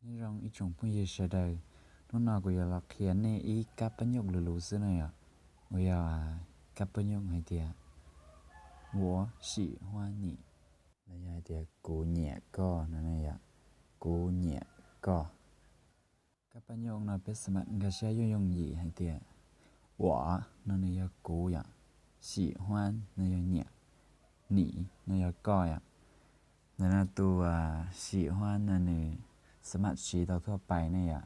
Nyob zoo ib tsoom phooj ywg sawv daws, hnub no kuv yuav los qhia nej ib kab paj nyooj luv luv xwb na yom, uas yog kab paj nyooj hais tias 我喜欢你 los yog hais tias kuv nyiam koj no na yom, kuv nyiam koj. Kab paj nyooj no peb xa mam nkag siab yooj yooj yim hais tias 我 no nws yog kuv yom, 喜欢 no yog nyiam, 你 no yog koj yom. Ntawm no tus 喜欢 no nws xa mam siv tau thuaj pais ne yom,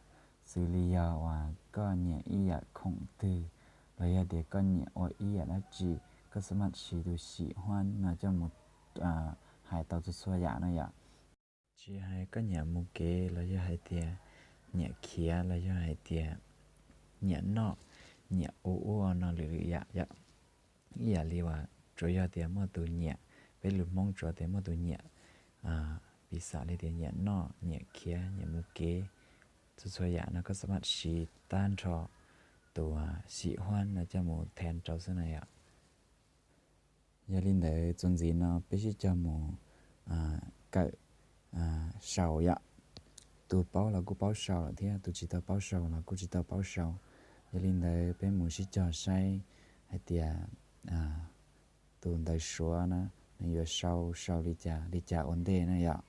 xws li yog uas koj nyiam ib yam khoom twg los yog tias koj nyiam ua ib yam dab tsi, koj xa mam siv tus 喜欢 no coj mus hais tau txhua txhua yam no yom. Tsis hais koj nyiam mus kev los yog hais tias nyiam khiav los yog hais tias nyiam noj, nyiam ua ub ua no lwm lwm yam yom. Ib yam li uas tsuas yog tias muaj tus nyiam, peb lus Hmoob tsuas tias muaj tus nyiam, piv xam li tias nyiam noj, nyiam khiav, nyiam mus kev, txhua txhua yam no koj xa mam siv tag nrho tus 喜欢 no coj mus แทน rau xwb na yom. Yog li ntawd txuas ntxiv no peb sib cog mus kawm sau yom. Tus paub los kuj paub sau lawm thiab tus tsis tau paub sau los kuj tsis tau paub sau. Yog li ntawd peb mus sib cog saib hais tias tus ntawv Suav na, nws yuav sau sau li cas li cas ua ntej na yom.